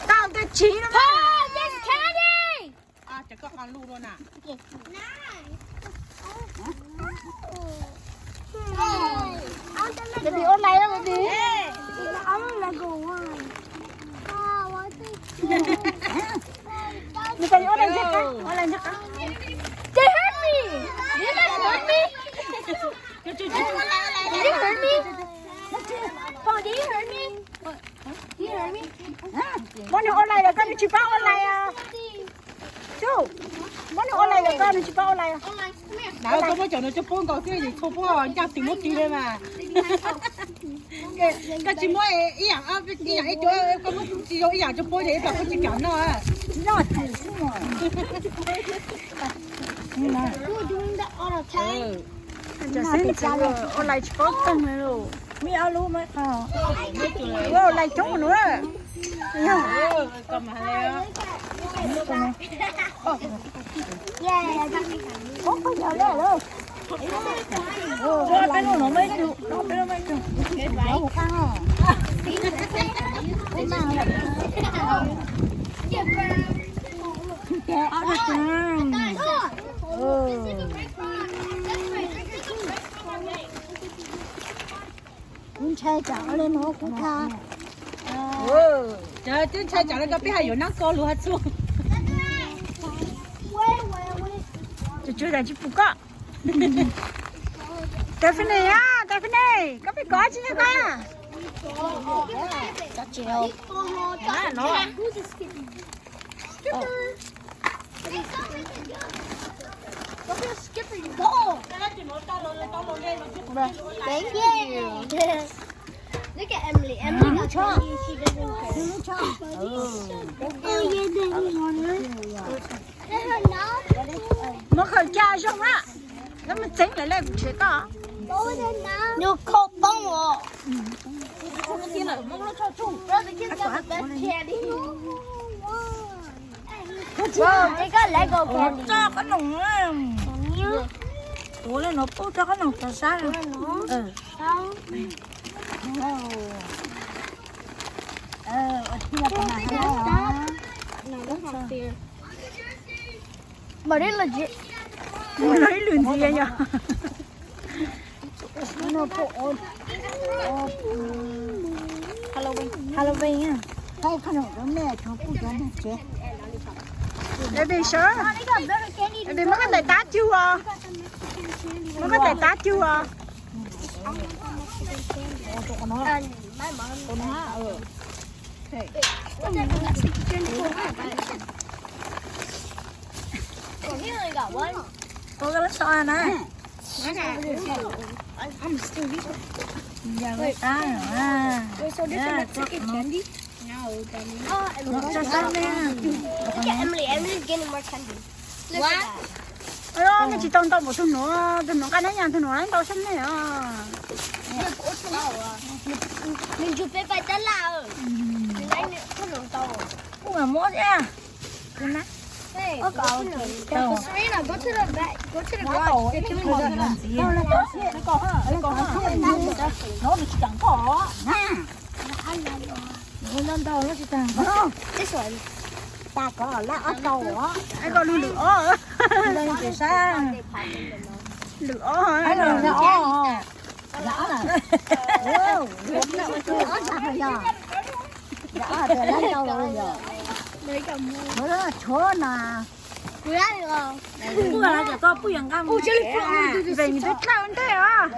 Tau tej chiv no. Yes, candy. Cov koj qhov lus no na. Baby, ua lais, baby. Nws ua lais ntseg qab, ua lais ntseg qab. They hurt me. They hurt me. Did you hurt me? Paul, did you hurt me? Did you hurt me? Muab nws ua lais lawm koj nws tsis paub ua lais os. Muab nws ua lais lawm koj nws tsis paub ua lais. Dawb, koj muab cov no coj pub nkaus xwb, yus txhua pub ncaj twg muab twg li mas. Koj tsis muab ib yam, ib yam ib cuab, koj muab tsis zoo ib yam coj pub ces ib plam koj tsis kam noj. Cov xib ntxwv ua lais tsis paub txeeg li lauj. Ua lais coob nua. Kuv ntshai tsam li no kuv tha. Cov twb ntshai tsam li ko peb hais yuav nab ko lus hais txog. Tus tswv tsis pum koj. Daphne á, Daphne, koj pheej kov tsis nyob koj. Thank you. Look at Emily. Emily got twenty, she doesn't care. Oh, yeah, they want her. Muab khaws caj zoo na. Lawv mus txeeb lawv lawm kuv tshem koj. Nws kho poob os. Bro, the kids got the best candy. Wow, they got Lego candy. Tso qab noom. Tuav li no pub rau qab noom tso sab. But it legit. Ib lwm ntxiv yog Halloween. Halloween. Baby shark. Baby, muab koj daim tab cug os. Muab koj daim tab cug os. Ua koj lub so na. Wait, so this is my second candy? Look at Emily. Emily's getting more candy. Look at that. Nws tsis tau ntau npaum tus nuav, tus nuav nqaj nab yas, tus nuav ntau sab nej os. Nws ntsug peb pais tab laj. Nws muab thiab. Serena, go to the back, go to the garage. This one. Tas kov lab ob tau os. Lwm ob. Tshuav na. Kuv cov koj puj yam nqaj mus. Veem tus dlawb ntej os.